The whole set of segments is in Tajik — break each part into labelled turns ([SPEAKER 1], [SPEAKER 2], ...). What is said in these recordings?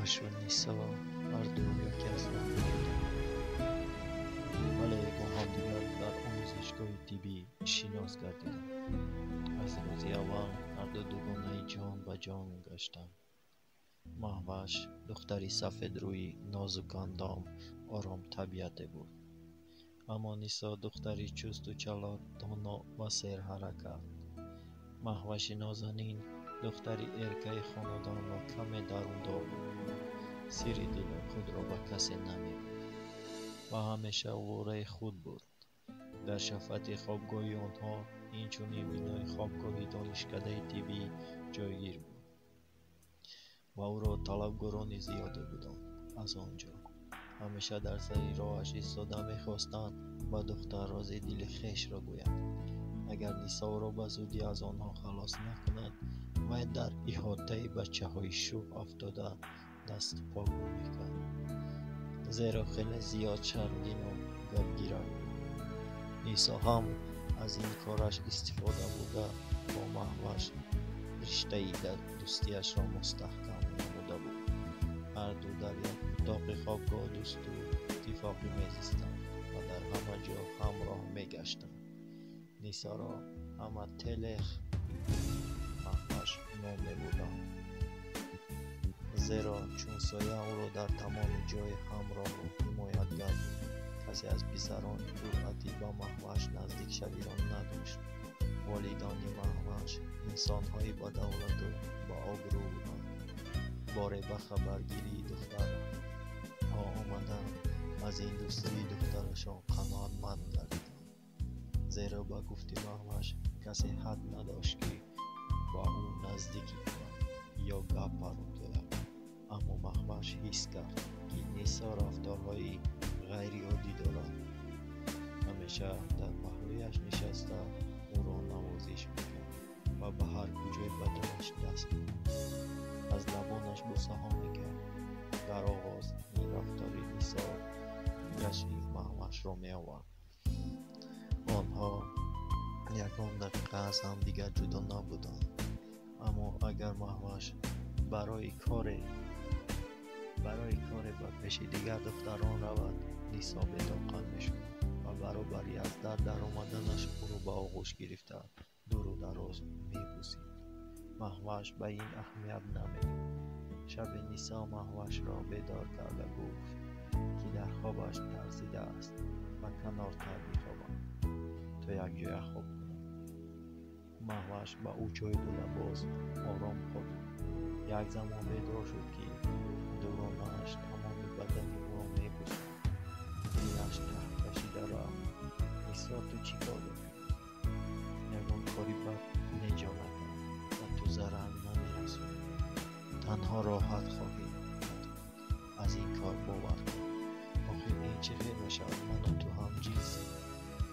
[SPEAKER 1] Маҳвашу Нисо ҳарду яке аз онҳо буданд, вале бо ҳамдигар дар омӯзишгоҳи тиббӣ шинос гардиданд. Аз рӯзи аввал ҳарду дугонаи ҷон ба ҷон гаштанд. Маҳваш духтари сафедрӯи нозукандом, оромтабиате буд. Аммо Нисо духтари чусту чалок, доно ва серҳаракат. Маҳваши нозанин духтари эркаи хонадон ва каме дарундор буд. Сирри дили худро ба касе намегуфт ва ҳамеша овораи худ буд. Дар шафати хобгоҳи онҳо инчунин бинои хобгоҳи донишкадаи тиббӣ ҷойгир буд ва ӯро талабгорони зиёде буданд. Аз он ҷо ҳамеша дар сари роҳаш истода мехостанд ба духтар рози дили хешро гӯянд. Агар Нисо ӯро ба зудӣ аз онҳо халос накунад, вай дар иҳотаи бачаҳои шӯх афтода дасту по гум мекард, зеро хеле зиёд шармгину гапгирак буд. Нисо ҳам аз ин кораш истифода бурда бо Маҳваш риштаи дӯстиашро мустаҳкам намуда буд. Ҳарду дар як утоқи хобгоҳ дӯсту иттифоқӣ мезистанд ва дар ҳама ҷо ҳамроҳ мегаштанд. Нисоро ҳама Телех Маҳваш ном мебурданд, зеро чун соя ӯро дар тамоми ҷой ҳамроҳу ҳимоятгар буд. Касе аз писарон ҷуръати ба Маҳваш наздикшавиро надошт. Волидони Маҳваш инсонҳои бадавлату баобрӯ буданд. Боре ба хабаргирии духтарҳо омада, аз ин дӯстии духтарашон қаноатманд гардиданд, зеро ба гуфти Маҳваш касе ҳад надошт, ки ба ӯ наздикӣ кунад ё гап парояд. Аммо Маҳваш ҳис кард, ки Нисо рафторҳои ғайриоддӣ дорад. Ҳамеша дар паҳлӯяш нишаста ӯро навозиш мекард ва ба ҳар куҷои баданаш даст мебурд, аз лабонаш бӯсаҳо мекард. Дар оғоз ин рафтори Нисо гаши Маҳвашро меовард. Онҳо ягон дақиқа аз ҳамдигар ҷудо набуданд. Аммо агар Маҳваш барои коре ба пеши дигар духтарон равад, Нисо бетоқат мешуд ва баробари аз дар даромаданаш ӯро ба оғӯш гирифта дуру дароз мебӯсид. Маҳваш ба ин аҳамият намедод. Шабе Нисо Маҳвашро бедор карда гуфт, ки дар хобаш тарсидааст ва канортар бихобад, то якҷоя хоб кунад. Маҳваш ба ӯ ҷой дода боз ором хобид. Як замон бедор шуд, ки дугонааш тамоми бадани ӯро мебӯсид. Дилаш таҳ кашида рафт. Нисо, ту чӣ кор дорӣ? Ягон кори бад неҷо накард ва ту зарар намерасонӣ. Танҳо роҳат хоҳӣ кард. Аз ин кор бовар кун. Охир ин чӣ хел мешавад? Ману ту ҳамҷинсем.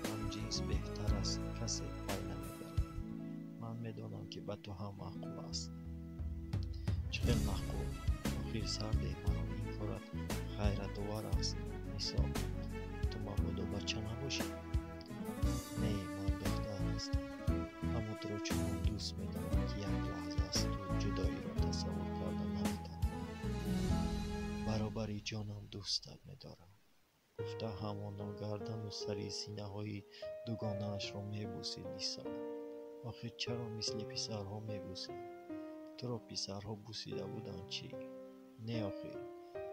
[SPEAKER 1] Ҳамҷинс беҳтар аст, касе пай намебарад. Ман медонам, ки ба ту ҳам маъқул аст. Чӣ хел маъқул? Охир сарде, маро ин корат ғайратовар аст. Нисо, ту мабодо бача набошӣ? Не, ман духтар ҳастам, аммо туро чунон дӯст медорам, ки як лаҳза аз ту ҷудоиро тасаввур карда наметавонам. Баробари ҷонам дӯстат медорам. Гуфта ҳамоно гардану сари синаҳои дугонаашро мебӯсид Нисо. Охир чаро мисли писарҳо мебӯсӣ? Туро писарҳо бӯсида буданд чӣ? Не, охир,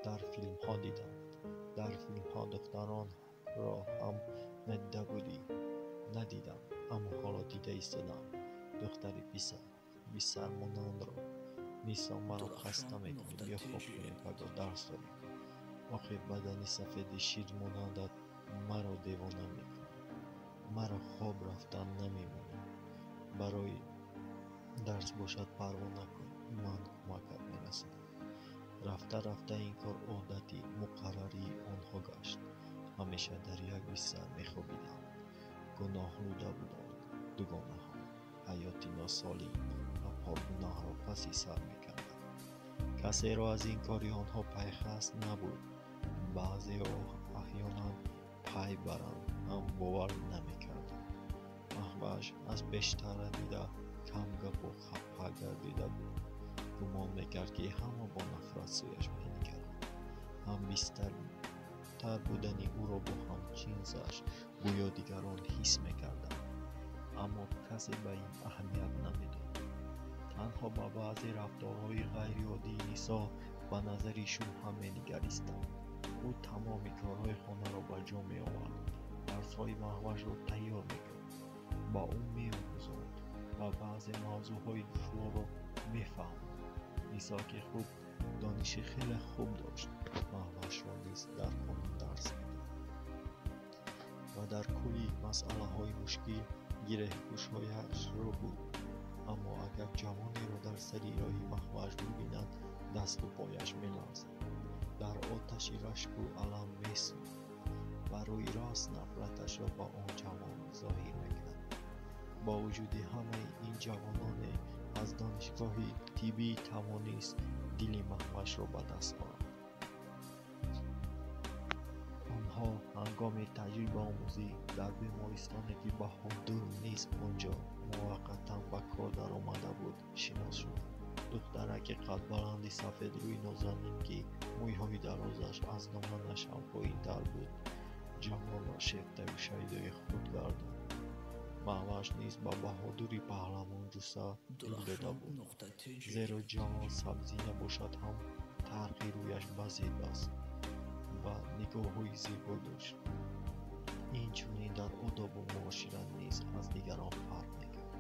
[SPEAKER 1] дар филмҳо дидам. Дар филмҳо духтаронро ҳам надида будӣ? Надидам, аммо ҳоло дида истодам. Духтари писармонандро. Нисо, маро хаста мекунӣ. Биё хоб кунем, пагоҳ дарс дорем. Охир бадани сафеди ширмонандат маро девона мекунад. Маро хоб рафтан намемонад. Барои дарс бошад парво накун, ман кӯмакат мерасонам. Рафта рафта ин кор одати муқаррарии онҳо гашт. Ҳамеша дар як бистар мехобиданд. Гуноҳлуда буданд дугонаҳо. Ҳаёти носолим ва пургуноҳро паси сар мекарданд. Касеро аз ин кори онҳо пайхаст набуд. Баъзеҳо аҳёнан пай баранд ҳам бовар намекарданд. Маҳваш аз пештара дида камгапу хафа гардида буд. гумон мекард, ки ҳама бо нафрат сӯяш менигаранд. Ҳамбистартар будани ӯро бо ҳамҷинсаш гӯё дигарон ҳис мекарданд, аммо касе ба ин аҳамият намедод. Танҳо ба баъзе рафторҳои ғайриоддии Нисо ба назари шубҳа менигаристанд. Ӯ тамоми корҳои хонаро ба ҷо меовард, дарсҳои Маҳвашро тайёр мекард, ба ӯ меомӯзонд ва баъзе мавзӯъҳои душворро мефаҳмонд. Нисо, ки худ дониши хеле хуб дошт, Маҳвашро низ дар хона дарс медод ва дар кулли масъалаҳои мушкил гиреҳкушояшро буд. Аммо агар ҷавонеро дар сари роҳи Маҳваш бибинад, дасту пояш меларзад, дар оташи рашку алам месӯхт ва рӯи рост нафраташро ба он ҷавон зоҳир мекард. Бо вуҷуди ҳамаи ин ҷавононе аз донишгоҳи тиббӣ тавонист дили Маҳвашро ба даст орад. Онҳо ҳангоми таҷрибаомӯзӣ дар бемористоне, ки Баҳодур низ он ҷо муваққатан ба кор даромада буд, шинос шуданд. Духтараки қадбаланди сафедрӯи нозанин, ки мӯйҳои дарозаш аз доманаш ҳам поинтар буд, ҷавонро шефтаю шайдои худ гардонд. Маҳваш низ ба Баҳодури паҳлавонҷусса дил дода буд, зеро ҷавон сабзина бошад ҳам тарқи рӯяш базеб аст ва нигоҳҳои зебо дошт. Инчунин дар одобу муошират низ аз дигарон фарқ мекард.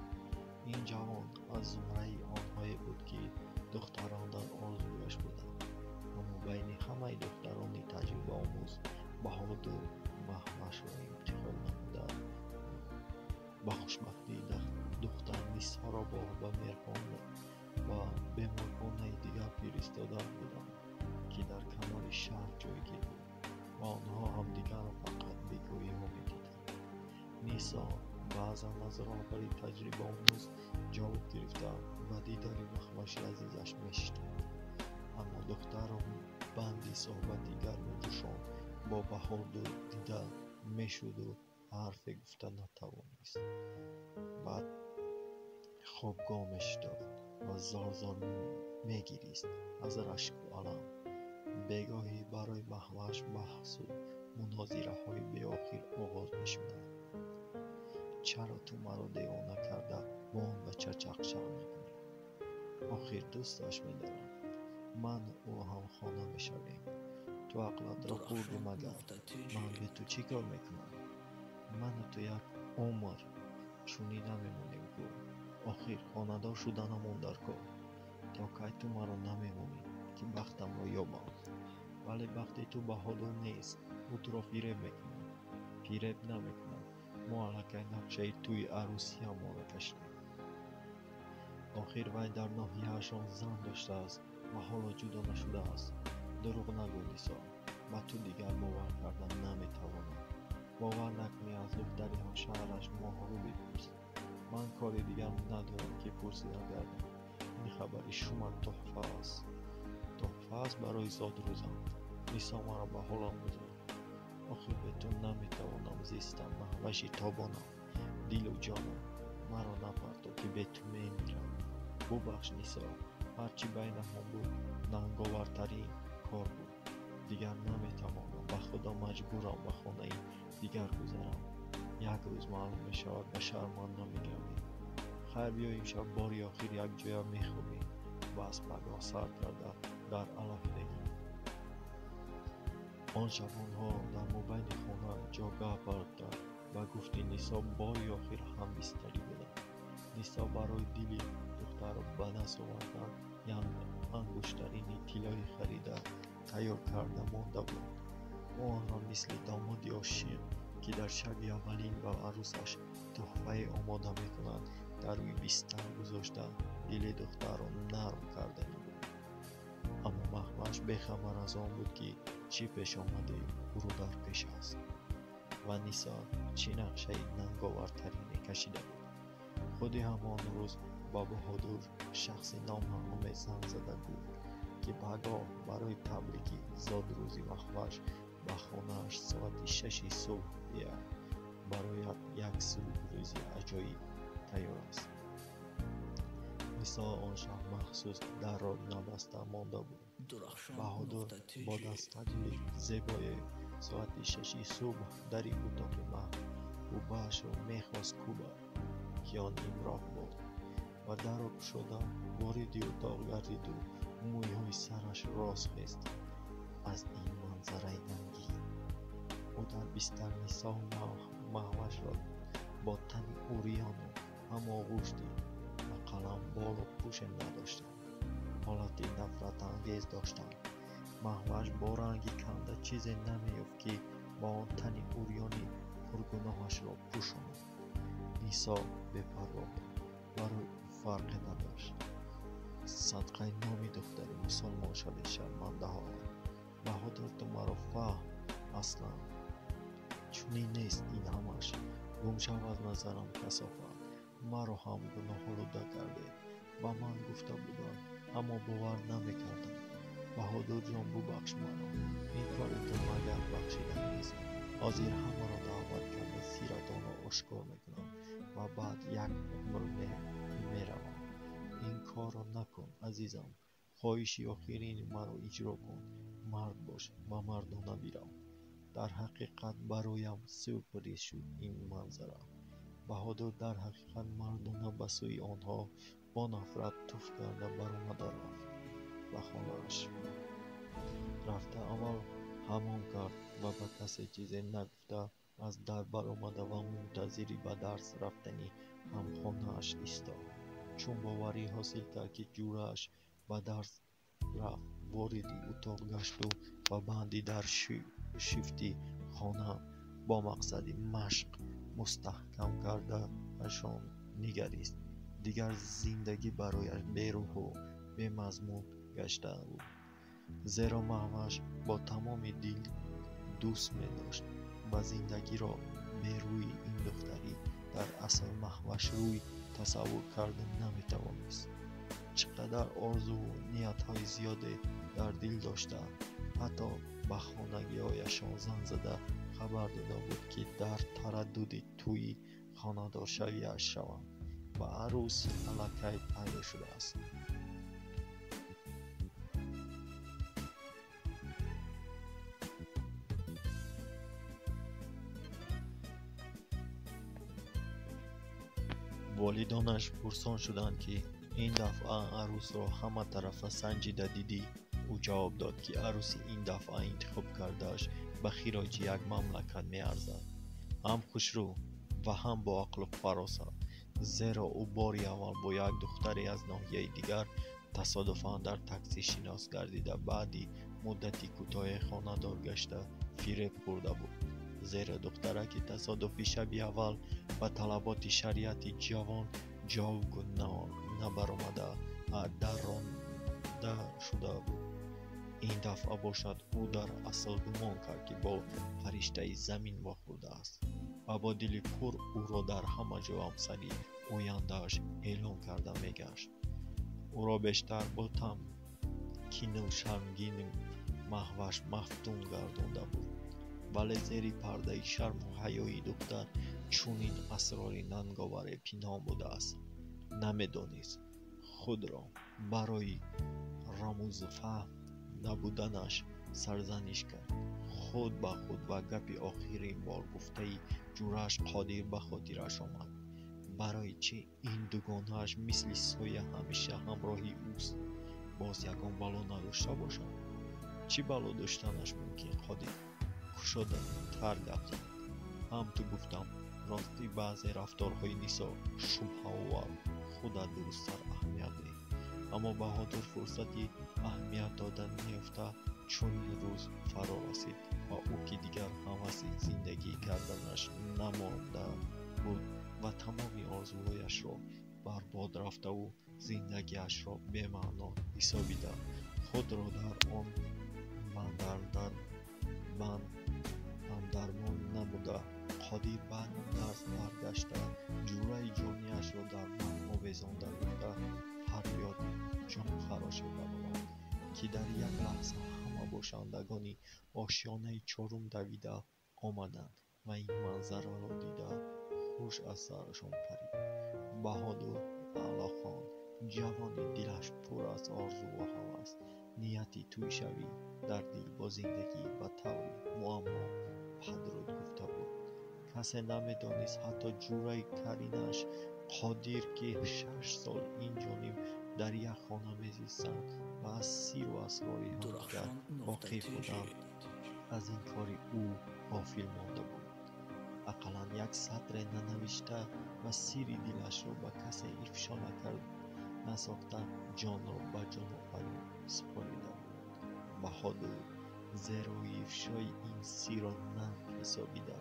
[SPEAKER 1] Ин ҷавон аз зумраи онҳое буд, ки духтарон дар орзуяш буданд. Аммо байни ҳамаи духтарони таҷрибаомӯз Баҳодур Маҳвашро интихоб намуда, ба хушбахтии духтар Нисоро ба беморхонаи дигар фиристода буданд, ки дар канори шаҳр ҷойгир буд ва онҳо ҳамдигарро фақат бегоҳиҳо медиданд. Нисо баъзан аз роҳбари таҷрибаомӯз ҷавоб гирифта ба дидори Маҳваши азизаш мешитофт, аммо духтарро банди суҳбати гарму ҷӯшон бо Баҳодур дида мешуду ҳарфе гуфта натавонист. Баъд хобгоҳ мешитофт ва зор-зор мегирист аз рашку алам. Бегоҳӣ барои Маҳваш баҳсу мунозираҳои беохир оғоз мешуданд. Чаро ту маро девона карда бо он бача чақчақ мекунӣ? Охир дӯсташ медорам. Ману ӯ ҳамхона мешавем. Ту ақлатро хӯрдӣ магар? Ман бе ту чӣ кор мекунам? Ману ту як умр чунин намемонем ку. Охир хонадор шуданамон дар кор. То кай ту маро намемонӣ, ки бахтамро ёбам? Вале бахти ту Баҳодур нест. Ӯ туро фиреб мекунад. Фиреб намекунад. Мо аллакай нақшаи тӯи арӯсиамонро кашидем. Охир вай дар ноҳияашон зан доштааст ва ҳоло ҷудо нашудааст. Дурӯғ нагӯ, Нисо. Ба ту дигар бовар кардан наметавонам. Бовар накунӣ, аз духтари ҳамшаҳраш Моҳрӯ бипурс. Ман кори дигар надорам, ки пурсида гардам. Ин хабари шума тӯҳфа аст. Тӯҳфа аст барои зодрӯзам. Нисо маро ба ҳолам гузошт. Охир бе ту наметавонам зистам, Маҳваши тобонам, дилу ҷонам. Маро напарто, ки бе ту мемирам. Бубахш, Нисо, ҳар чӣ байнамон буд, нанговартарин кор буд. Дигар наметавонам, ба худо маҷбурам ба хонаи дигар гузарам. Як рӯз маълум мешавад, ба шарманда мегардем. Хайр, биё имшаб бори охир якҷоя мехобем ва аз пагоҳ сар карда дар алоҳидагӣ. Он шаб онҳо дар мобайни хона ҷогаҳ барофта ба гуфти Нисо бори охир ҳамбистарӣ буданд. Нисо барои дили духтарро ба даст овардан як ангуштарини тиллоӣ харида тайёр карда монда буд. Ӯ онро мисли домоди ошиқ, ки дар шаби аввалин ба арӯсаш тӯҳфае омода мекунад, дар рӯи бистар гузошта дили духтарро нарм карданӣ буд. Аммо Маҳваш бехабар аз он буд, ки чӣ пешомаде ӯро дар пеш аст ва Нисо чӣ нақшаи нанговартарине кашида буд. Худи ҳамон рӯз ба Баҳодур шахси номаълуме занг зада гуфт, ки пагоҳ барои табрики зодрӯзи Маҳваш ба хонааш соати 6 субҳ биёяд. Барояд як сюрпризи аҷоиб тайёр аст. Нисо он шаб махсус дарро набаста монда буд. Баҳодур бо дастагули зебои соати 6 субҳ дари утоқи маҳбубаашро мехост кӯбад, ки он имроқ буд, ва дарро кушода вориди утоқ гардиду мӯйҳои сараш рост хестанд аз ин манзараи нангин. Ӯ дар бистар Нисову Маҳвашро бо тани урёну ҳамоғӯш дид. Ақаллан болу пӯше надоштанд, ҳолати нафратангез доштанд. Маҳваш бо ранги канда чизе намеёфт, ки ба он тани урёни пургуноҳашро пӯшонад. Нисо бепарво буд, барои ӯ фарқе надошт. Садқаи номи духтари мусулмон шавед, шармандаҳо! Баҳодур, ту маро фаҳм, аслан чунин нест ин ҳамаш. Гум шав аз назарам, касофат! Маро ҳам гуноҳолуда кардед. Ба ман гуфта буданд, аммо бовар намекардам. Баҳодурҷон, бубахш маро. Ин кори ту магар бахшида нест? Ҳозир ҳамаро даъват карда сиратонро ошкор мекунам ва баъд як умр меравам. Ин корро накун, азизам. Хоҳиши охирини маро иҷро кун. Мард бош ва мардона бирав. Дар ҳақиқат бароям сюрприз шуд ин манзара. Баҳодур дар ҳақиқат мардона ба сӯи онҳо бо нафрат туф карда баромада рафт. Ба хонааш рафта аввал ҳамом кард ва ба касе чизе нагуфта аз дар баромада ва мунтазири ба дарс рафтани ҳамхонааш истод. Чун боварӣ ҳосил кард, ки ҷӯрааш ба дарс рафт, вориди утоқ гашту ба банди дар шифти хона бо мақсади машқ мустаҳкам кардаашон нигарист. Дигар зиндагӣ барояш берӯҳу бемазмун гашта буд, зеро Маҳваш бо тамоми дил дӯст медошт ва зиндагиро берӯи ин духтарӣ дар асл Маҳвашрӯй тасаввур карда наметавонист. Чӣ қадар орзуву ниятҳои зиёде дар дил дошта, ҳатто ба хонагиҳояшон занг зада хабар дода буд, ки дар тараддуди тӯйи хонадоршавиаш шаванд ва арӯс аллакай пайдо шудааст. Волидонаш пурсон шуданд, ки ин дафъа арӯсро ҳама тарафа санҷида дидӣ? Ӯ ҷавоб дод, ки арӯси ин дафъа интихоб кардааш ба хироҷи як мамлакат меарзад, ҳам хушрӯ ва ҳам бо ақлу фаросат, зеро ӯ бори аввал бо як духтаре аз ноҳияи дигар тасодуфан дар таксӣ шинос гардида, баъди муддати кӯтоҳе хонадор гашта фиреб хӯрда буд. Зеро духтараки тасодуфӣ шаби аввал ба талаботи шариати ҷавон ҷавобгӯ набаромада дарронда шуда буд. Ин дафъа бошад, ӯ дар асл гумон кард, ки бо фариштаи замин вохӯрдааст ва бо дили пур ӯро дар ҳама ҷо ҳамсари ояндааш эълон карда мегашт. Ӯро бештар бо тамкину шармгини Маҳваш мафтун гардонда буд, вале зери пардаи шарму ҳаёи духтар чунин асрори нанговаре пинҳон будааст. Намедонист. Худро барои рамузфаҳм набуданаш сарзаниш кард. Худ ба худ ва гапи охирин бор гуфтаи ҷӯрааш Қодир ба хотираш омад. Барои чӣ ин дугонааш мисли соя ҳамеша ҳамроҳи ӯст? Боз ягон бало надошта бошад? Чӣ бало доштанаш мумкин, Қодир? Кушодатар гап зад. Ҳам ту гуфтам, рости баъзе рафторҳои Нисо шубҳаовар, худат дурусттар аҳамият деҳ. Аммо Баҳодур фурсати аҳамият дода неёфта, чунин рӯз фаро расид ва ӯ, ки дигар ҳаваси зиндагӣ карданаш намонда буд ва тамоми орзуҳояшро барбод рафтаву зиндагиашро бемаъно ҳисобида, худро дар он банд ҳамдармон намуда, Қодир баъди дарс баргашта ҷӯраи ҷонияшро дар банд овезонда гуфта фарёди ҷонхароше баровард, ки дар як лаҳза ҳама бошандагони ошёнаи чорум давида омаданд ва ин манзараро дида ҳуш аз сарашон парид. Баҳодур Аълохон Ҷавони дилаш пур аз орзуву ҳавас, нияти тӯйшавӣ дар дил бо зиндагӣ ба таври муаммо падруд гуфта буд. Касе намедонист, ҳатто ҷӯраи каринаш Қодир, ки 6 сол ин ҷониб дар як хона мезистанд ва аз сиру асрори ҳамдигар воқиф буданд, аз ин кори ӯ ғофил монда буд. Ақаллан як сатре нанавишта ва сирри дилашро ба касе ифшо насохта ҷонро ба ҷонофарин супорида буд. Баҳодур зеро ифшои ин сирро нанг ҳисобида,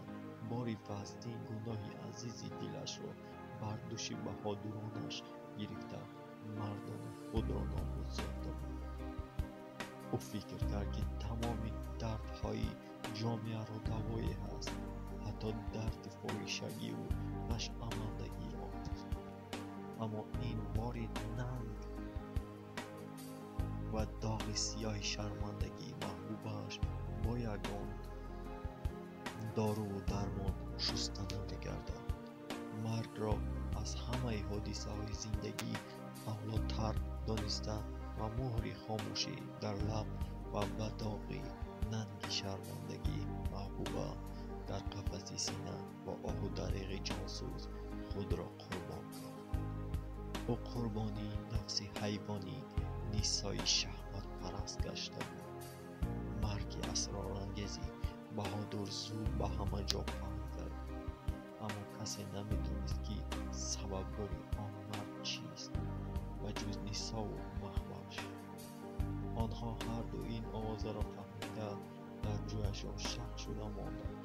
[SPEAKER 1] бори вазнин гуноҳи азизи дилашро бар дӯши баҳодуронаш гирифта, мардона худро нобуд сохта буд. Ӯ фикр кард, ки тамоми дардҳои ҷомеаро давое ҳаст, ҳатто дарди фоҳишагиву нашъамандагиро. Аммо ин бори нанг ва доғи сиёҳи шармандагии маҳбубааш бо ягон доруву дармон шуста намегардад. Маргро аз ҳамаи ҳодисаҳои зиндагӣ авлотар дониста ва муҳри хомӯшӣ дар лаб ва ба доғи нанги шармандагии маҳбуба дар қафаси сина бо оҳу дариғи ҷонсӯз худро қурбон кард. Ӯ қурбонии нафси ҳайвонӣ нисои шаҳватпараст гашта буд. Марги асрорангези Баҳодур зуд ба ҳама ҷо паҳн кард, аммо касе намедонист, ки сабабгори он марг чист ба ҷуз Нисову Маҳваш. Онҳо ҳарду ин овозаро фаҳмида дар ҷояшон шак шуда монданд.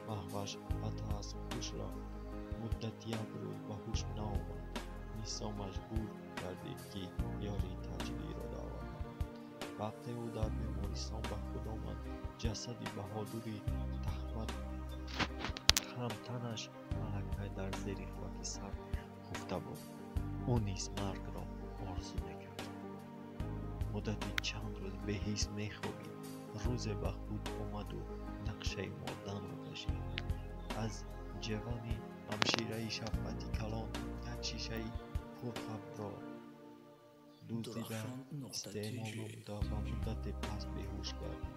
[SPEAKER 1] Маҳваш ҳатто аз ҳуш рафт. Муддати як рӯз ба ҳуш наомад. Нисо маҷбур гардид, ки ёрии таъҷилиро даъват намуд. Вақте ӯ дар бемористон ба худ омад, ҷасади Баҳодури ҳамтанаш аллакай дар зери хоки сард хуфта буд. Ӯ низ маргро орзу мекард. Муддати чанд рӯз беҳис мехобид. Рӯзе ба худ омаду нақшаи мурданро кашид. Аз ҷевани ҳамшираи шафқати калон як шишаи пурхабро дуздида истеъмол намуда ва муддате пас беҳуш гардид.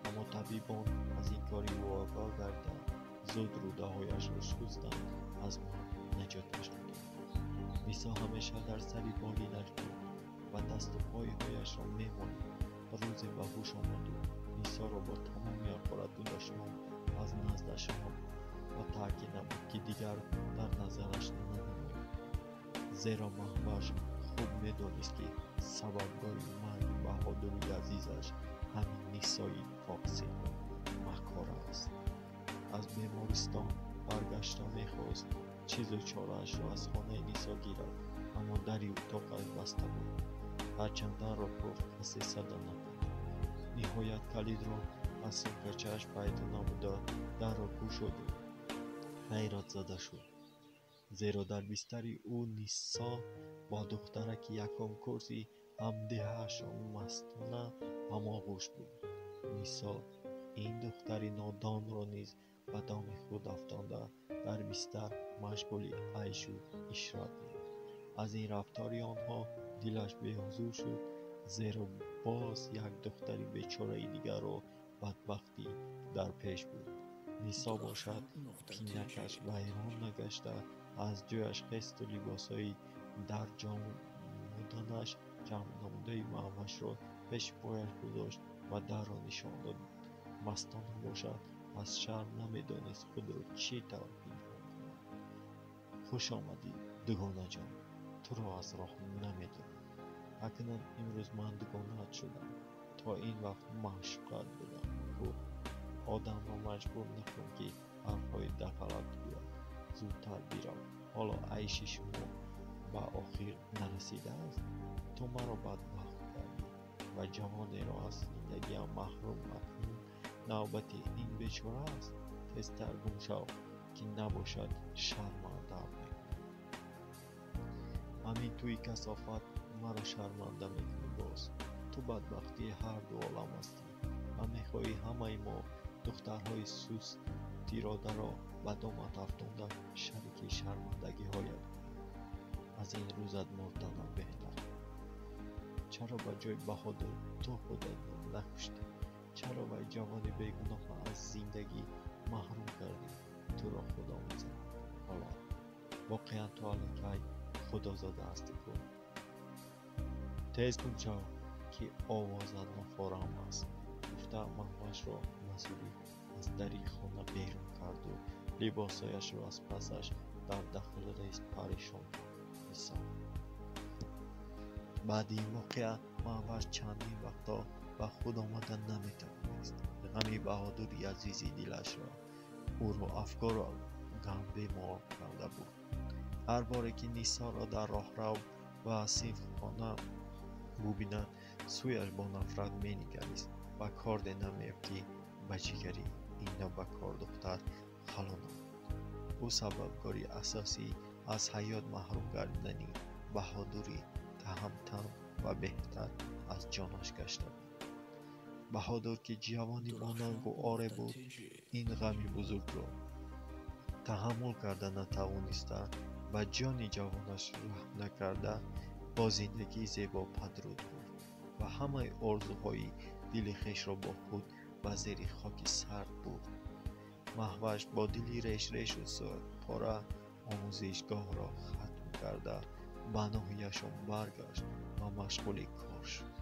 [SPEAKER 1] Аммо табибон аз ин кори ӯ огоҳ гарда, зуд рӯдаҳояшро шустанд, аз марг наҷоташ доданд. Нисо ҳамеша дар сари болинаш буд ва дасту пойҳояшро мемолид. Рӯзе ба ҳуш омаду Нисоро бо тамоми ҳақорату дашном аз наздаш ронд ва таъкид намуд, ки дигар дар назараш нанамояд. Зеро Маҳваш хуб медонист, ки сабабгори марги Баҳодури азизаш ҳамин Нисои фосиқу макора аст. Аз бемористон баргашта мехост чизу чораашро аз хонаи Нисо гирад, аммо дари утоқаш баста буд. Ҳарчанд дарро кӯфт, касе садо накард. Ниҳоят калидро аз сумкачааш пайдо намуда дарро кушоду ҳайратзада шуд, зеро дар бистари ӯ Нисо бо духтараки якумкурси ҳамдеҳаашон мастона ҳамоғӯш буд. Нисо ин духтари нодонро низ ба доми худ афтонда дар бистар машғули айшу ишрат буд. Аз ин рафтори онҳо дилаш беҳузур шуд, зеро боз як духтари бечораи дигарро бадбахтӣ дар пеш буд. Нисо бошад, пинакаш вайрон нагашта, аз ҷояш хесту либосҳои дар ҷомуданаш ҷамъ намудаи Маҳвашро пеши пояш гузошт ва дарро нишон дод. Мастона бошад, аз шарм намедонист худро чӣ тавр пинҳон кунад. Хуш омадӣ, дугонаҷон, туро аз роҳ намедонам. Акнун имрӯз ман дугонаат шудам. То ин вақт маъшуқат будам. Одамро маҷбур накун, ки ҳарфҳои дағалат гӯяд. Зудтар бирав. Ҳоло айши шумо ба охир нарасидааст. Ту маро бадбахт кардӣ ва ҷавонеро аз зиндагиам маҳрум. Акнун навбати ин бечора аст. Тезтар гум шав, ки набошад шармандаам мекунӣ. Ҳамин туи касофат маро шарманда мекунӣ боз. Ту бадбахтии ҳарду олам ҳастӣ ва мехоҳӣ ҳамаи мо духтарҳои сустиродаро ба домат афтонда шарики шармандагиҳоят кунӣ. Аз ин рӯзат мурданам беҳтар. Чаро ба ҷои Баҳодур ту худатро накуштӣ? Чаро вай ҷавони бегуноҳро аз зиндагӣ маҳрум кардӣ? Туро Худо мезанад. Ҳоло воқеан ту аллакай худозода ҳастӣ ку? Тез гум шав, ки овозат нофорам аст, гуфта Маҳвашро ба зудӣ аз дари хона берун карду либосҳояшро аз пасаш дар дахлрез парешон кард. Нисо. Баъди ин воқеа Маҳваш чандин вақтҳо ба худ омада наметавонист. Ғами Баҳодури азизи дилашро ӯро афкору ғамбемор карда буд. Ҳар боре ки Нисоро дар роҳрав ва синфхона бубинад, сӯяш бо нафрат менигарист ва корде намеёфт, ки ба ҷигари ин нобакор духтар халол намуд. Ӯ сабабгори асосии аз ҳаёт маҳрум гардидани Баҳодури таҳамтан ва беҳтар аз ҷонаш гашта буд. Баҳодур, ки ҷавони бонангу оре буд, ин ғами бузургро таҳаммул карда натавониста, ба ҷони ҷавонаш раҳм накарда, бо зиндагии зебо падруд гуфт ва ҳамаи орзуҳои дили хешро бо худ ба зери хоки сард бурд. Маҳваш бо дили реш-решу пора омӯзишгоҳро хатм карда, ба ноҳияшон баргашт ва машғули кор шуд.